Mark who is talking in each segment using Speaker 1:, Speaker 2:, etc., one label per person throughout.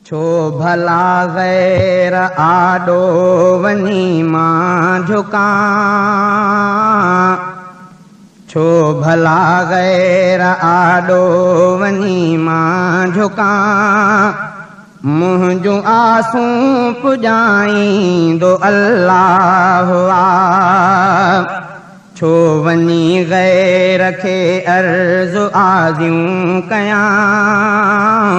Speaker 1: ڇو ڀلا غير آڏو وڃي مان جهڪان، ڇو ڀلا غير آڏو وڃي مان جهڪان، منهنجون آسون پڄائيندو الله آ. ڇو وڃي غير کي عرض آزيون ڪيان،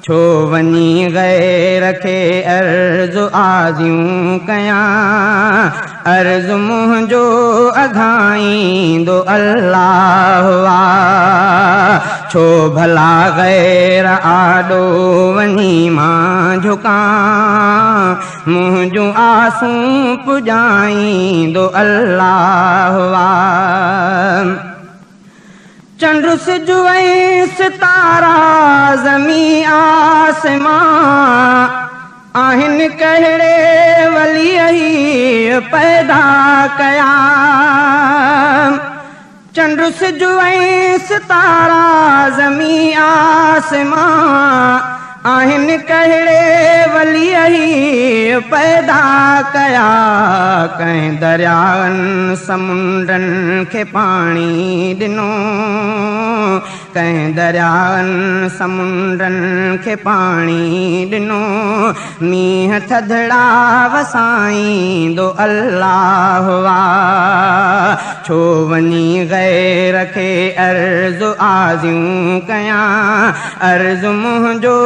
Speaker 1: ڇو وڃي غير کي عرض آزيون ڪيان، عرض منهنجو اگهائيندو الله آ. ڇو ڀلا غير آڏو وڃي مان جهڪان، منهنجون آسون پڄائيندو الله آ. چنڊ سج ۽ ستارا زمين آسمان آهن ڪهڙي وليء هي پيدا ڪيا. چنڊ سج ۽ ستارا زمين آسمان آهن ڪهڙي وليء هي پيدا ڪيا. ڪنهن دريائن سمنڊن کي پاڻي ڏنو، ڪنهن دريائن سمنڊن کي پاڻي ڏنو، مينهن ٿڌڙا وسائيندو الله آ. ڇو وڃي غير کي عرض آزيون ڪيان، عرض منهنجو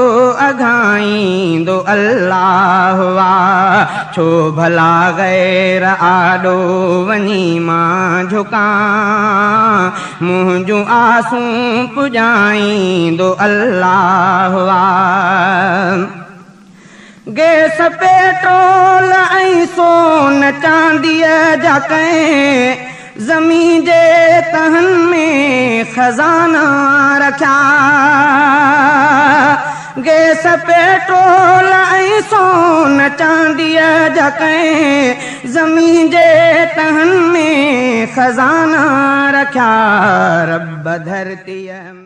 Speaker 1: اگهائيندو الله آ. ڇو ڀلا غير آڏو وڃي مان جهڪان، منهنجون آسون پڄائيندو الله آ. گئس پيٽرول ۽ سون چانديء جا ڪنهن زمين جي تهن ۾ خزانا رکيا. گئس پيٽرول ۽ سون چانديء جا ڪنهن زمين جي تهن ۾ خزانا رکيا. رب ڌرتيء ۾.